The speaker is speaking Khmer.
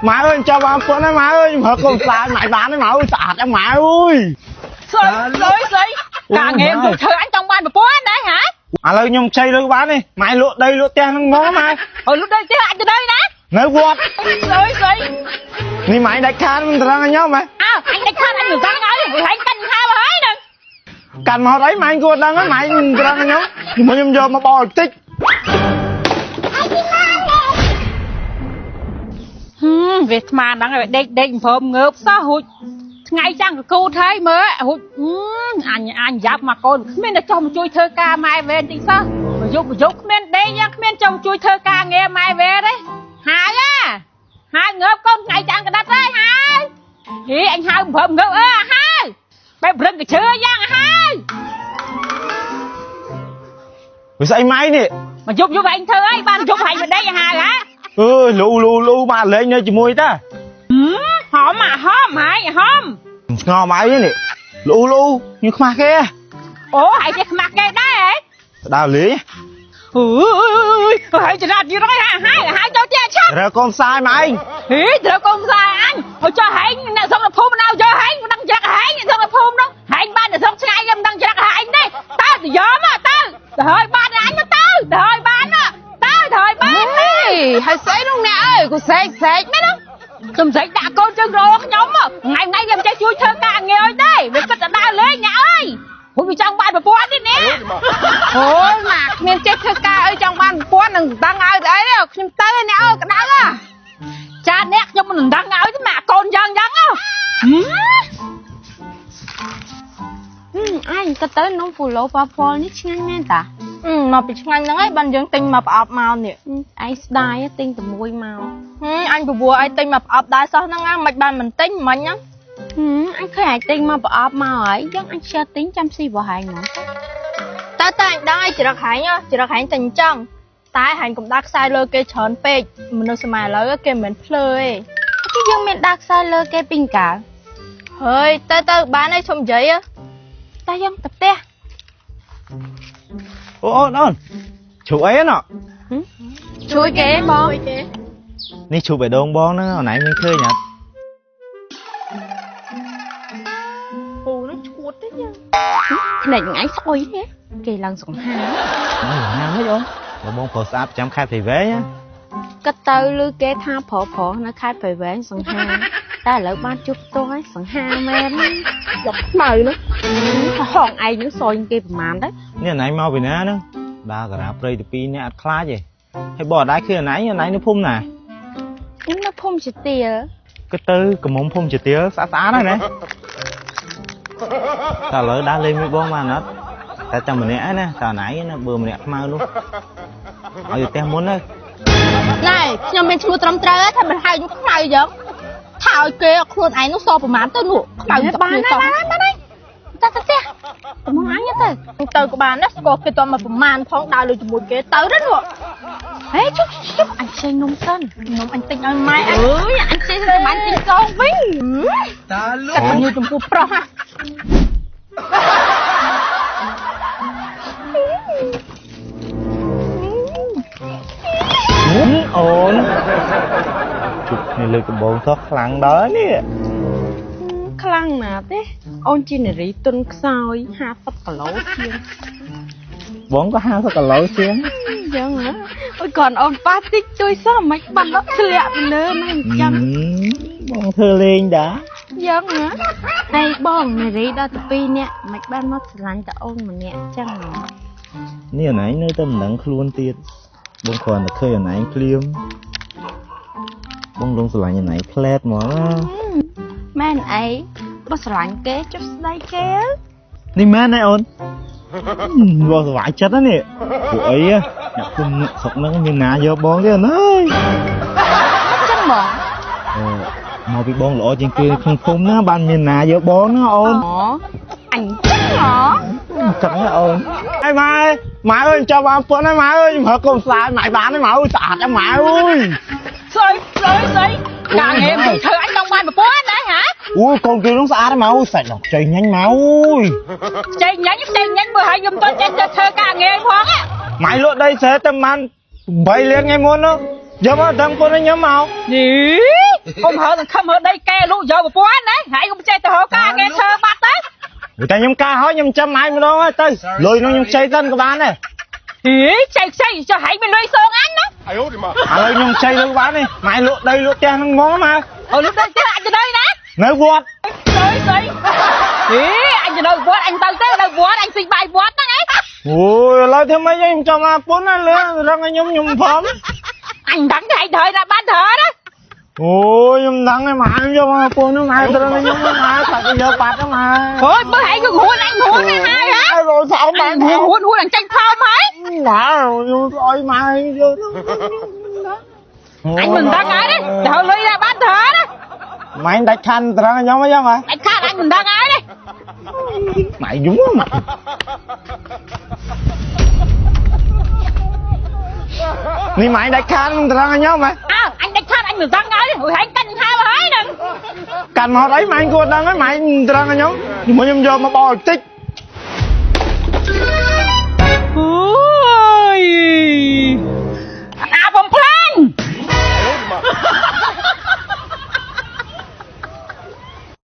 Má ơi cho ba con đấy má ơi, mở con xa mày bán đấy má ơi, sạt em má ơi. ស្អីស្អីស្អីការងារជួយធ្វើអញចង់បានប្រពន្ធដែរហ៎ ឥឡូវខ្ញុំខ្ចីលុយបានទេម៉ែលក់ដីលក់ផ្ទះហ្នឹងមកម៉ែ អើលក់ដីផ្ទះអញទៅដីណា នៅវត្ត ស្អីស្អី នេះម៉ែដាច់ខាតមិនត្រង់ឲ្យខ្ញុំម៉ែ អើអញដាច់ខាតអញមិនត្រង់ឲ្យហែងកាន់ខាហើយហ្នឹង កាន់មកអីម៉ែគួរដឹងហ្នឹងម៉ែមិនត្រង់ឲ្យខ្ញុំខ្ញុំយកមកបោលតិច ហឹមវាស្មានហ្នឹងឲ្យដេកដេកមិនព្រមងើបសោះរួចថ្ងៃចាំងកគូថៃមើលរួចអញអញយ៉ាប់មកកូនគ្មានតែចុះមកជួយធ្វើការម៉ែវេនតិចសោះយប់យប់គ្មានដេកយ៉ាងគ្មានចង់ជួយធ្វើការងារម៉ែវេទេហើយណាហើយងើបកូនថ្ងៃចាំងកដាត់ហើយហើយហីអញហៅមិនព្រមងើបអើហើយបែបរឹងកជឿយ៉ាងហើយ វាស្អីម៉ែនេះ មកយប់យប់ឯងធ្វើអីបានយប់ឯងមកដេកហើយហ៎ អើយលូលូលូមកលេងនៅជាមួយតា ហមហមហើយហម ស្ងល់ម៉ែនេះលូលូខ្ញុំខ្មាស់គេ អូហើយគេខ្មាស់គេដែរហ៎ ដើរលេង អើយហើយចំណាត់យូរហើយហើយហើយចូលទៀតឆាប់ ត្រូវកូនផ្សាយម៉ែឯង ហីត្រូវកូនផ្សាយអញឲ្យចុះហែងអ្នកស្រុកភូមិណៅយកហែងមិនដឹងច្រឹកហែងអ្នកស្រុកភូមិនោះហែងបានអ្នកស្រុកឆ្ងាយខ្ញុំមិនដឹងច្រឹកហែងទេតើទៅយកមកទៅទៅហើយបានអញមកទៅទៅហើយបានទៅទៅហើយបាន ទេហើយស្អីនោះអ្នកអើយគូស្រែកស្រែកមែនណា ខ្ញុំស្រែកដាក់កូនជើងរកខ្ញុំថ្ងៃថ្ងៃវាមិនចេះជួយធ្វើការងារអីទេវាគិតតែដើរលេងអ្នកអើយព្រោះវាចង់បានប្រពន្ធនេះនេះ អូយម៉ាគ្មានចេះធ្វើការអីចង់បានប្រពន្ធនឹងដឹងឲ្យទៅអីខ្ញុំទៅអ្នកអើយក្តៅហ៎ ចាអ្នកខ្ញុំមិនដឹងឲ្យទេម៉ាកូនយ៉ាងយ៉ាងហ៎ អញក៏ទៅនំហ្វូឡូប៉ាប៉លនេះឆ្ងាញ់មែនតាមកពីឆ្ងាញ់ហ្នឹងឯងបានយើងទិញមកប្រអប់មកនេះឯងស្ដាយទិញតែមួយមកអញពវឲ្យទិញមកប្រអប់ដែរសោះហ្នឹងមិនបានមិនទិញមិញហ្នឹងអញឃើញឯងទិញមកប្រអប់មកហើយយើងអញជឿទិញចាំស៊ីរបស់ឯងហ្មងតើតើអញដឹងឲ្យច្រឹកហែងច្រឹកហែងតែអញ្ចឹងតែហែងកុំដើរខ្សែលើគេច្រើនពេកមនុស្សសម័យឥឡូវគេមិនមែនភ្លើទេគេយើងមានដើរខ្សែលើគេពីកាលហើយទៅទៅបានហើយឈុំនិយាយតែយើងទៅផ្ទះ អូអូនអូនជ្រូកអីណ៎ ជួយគេបង នេះជ្រូកបេះដូងបងហ្នឹងអូនឯងមានឃើញអត់ ពូនឹងឈួតទេយើងភ្នែកឯងស្អុយទេគេឡើងសង្ហា ហាមិនអូនបងបងប្រុសស្អាតប្រចាំខេត្តព្រៃវែង ក៏ទៅឮគេថាប្រុសប្រុសនៅខេត្តព្រៃវែងសង្ហាតែឥឡូវបានជួបផ្ទាល់ហើយសង្ហាមែនយកខ្មៅនោះហងឯងនឹងសយគេប្រហែលទៅ នេះអនឯងមកពីណាហ្នឹងដើរការាព្រៃទៅពីរនាក់អត់ខ្លាចទេហើយបងអត់ដែរឃើញអនឯងអនឯងនៅភូមិណា ខ្ញុំនៅភូមិជាទៀល ក៏ទៅកំមុំភូមិជាទៀលស្អាតស្អាតហើយណាតែឥឡូវដើរលេងមួយបងបានអត់តែតែម្នាក់ឯណាតែអនឯងណាបើម្នាក់ខ្មៅនោះឲ្យទៅផ្ទះមុនទៅ ណែខ្ញុំមានឈ្មោះត្រឹមត្រូវថាមិនហៅខ្ញុំខ្មៅយ៉ាងថាឲ្យគេខ្លួនឯងនោះសប្រហែលទៅនោះខ្មៅបានហើយបានហើយតែទៅផ្ទះតំងអញទៅទៅក៏បានដែរស្គាល់គេតមកប្រមាណផងដើរលើជាមួយគេទៅទៅនោះហេជុបជុបអញចេញនំសិននំអញទិញឲ្យម៉ែអើយអញចេញទៅបានទិញសងវិញ តាលូ តែខ្ញុំចំពោះប្រុសហ่ะ អូនជុបនេះលើកដំបងសោះខ្លាំងដល់នេះ ខ្លាំងណាស់ទេអូនជានារីទុនខ្សោយ50គីឡូជាង បងក៏50គីឡូជាង ចឹងហ៎អូយគាត់អូនប៉ះតិចជួយសោះមិនបានដល់ធ្លាក់ទៅលើមិនចឹង បងធ្វើលេងតា យ៉ាងណាហើយបងនារីដល់ទៅ2នាក់មិនបានមកស្រឡាញ់តែអូនម្នាក់ចឹង នេះអនឯងនៅតែមិនដឹងខ្លួនទៀតបងគ្រាន់តែឃើញអនឯងភ្លាមបងលងស្រឡាញ់អនឯងផ្លែតហ្មង មែនអីបើស្រឡាញ់គេចុះស្ដីគេ នេះមែនទេអូនបងសុបាយចិត្តណានេះពួកអីអ្នកគុំស្រុកហ្នឹងមានណាយកបងទេអូនអើយ ចឹងហ្មង មកពីបងល្អជាងគេក្នុងភូមិណាបានមានណាយកបងណាអូន អូអញចឹងហ៎ ចឹងអូនហើយម៉ែម៉ែអើយចាំបានប៉ុណ្ណាម៉ែអើយមើលកូនផ្សាយម៉ែបានទេម៉ែអើយស្អាតចឹងម៉ែអើយ ស្អីស្អីស្អីការងារមិនធ្វើអញចង់បានប្រពន្ធដែរហ៎ អូយកូនគេនោះស្អាតម៉ែអើយសាច់ដល់ខ្ចីញ៉ាញ់ម៉ែអើយ ខ្ចីញ៉ាញ់ខ្ចីញ៉ាញ់មើលឲ្យខ្ញុំមិនទាន់ចេះធ្វើការងារផង ម៉ែលក់ដីស្រែតែបាន8លានថ្ងៃមុននោះយកមកដឹងប៉ុណ្ណាខ្ញុំមក នេះ កុំហើសង្ឃឹមហើដីកែលក់យកប្រព័ន្ធណាហើយកុំចេះទៅរកការគេធ្វើបាត់ទៅ តែខ្ញុំការហើយខ្ញុំចាំឯងម្ដងហើយទៅលុយនោះខ្ញុំខ្ចីសិនក៏បានដែរ ហីចៃខ្ចីចុះហែងមានលុយសងអញណា ឥឡូវខ្ញុំខ្ចីលុយបានទេម៉ែលក់ដីលក់ផ្ទះហ្នឹងហ្មងមក អូលក់ដីផ្ទះអញទៅនៅណា នៅវត្ត ស្អីស្អីហីអញទៅនៅវត្តអញទៅទៅនៅវត្តអញស៊ីបាយវត្តហ្នឹងឯង អូយឥឡូវធ្វើម៉េចខ្ញុំចង់មកពុនណាលើរឹងឲ្យខ្ញុំខ្ញុំព្រម អញដឹងតែឯងត្រូវណាបានត្រូវណា អូយខ្ញុំដឹងហើយម៉ែខ្ញុំយកមកពុនហ្នឹងម៉ែត្រឹមខ្ញុំម៉ែថាគេយកបាត់ហ្នឹងម៉ែ អូយមើលឯងក៏រួនអញរួនណាហើយហ៎ រយសោម៉ែ រួនរួនអញចាញ់ផោមហើយ ម៉ែខ្ញុំស្អុយម៉ែយក អញមិនដឹងហើយទេត្រូវលុយណាបានត្រូវណា ម៉ែដាច់ខានត្រង់ខ្ញុំអញ្ចឹងហ៎ ដាច់ខានអញមិនដឹងហើយទេ ម៉ែយំម៉ែនេះម៉ែដាច់ខានត្រង់ខ្ញុំហ៎ អើអញដាច់ខានអញមិនដឹងហើយហែងកាន់ហើហើយហ្នឹង កាន់មកអីម៉ែគួរដឹងហើយម៉ែត្រង់ខ្ញុំជាមួយខ្ញុំយកមកបោតិច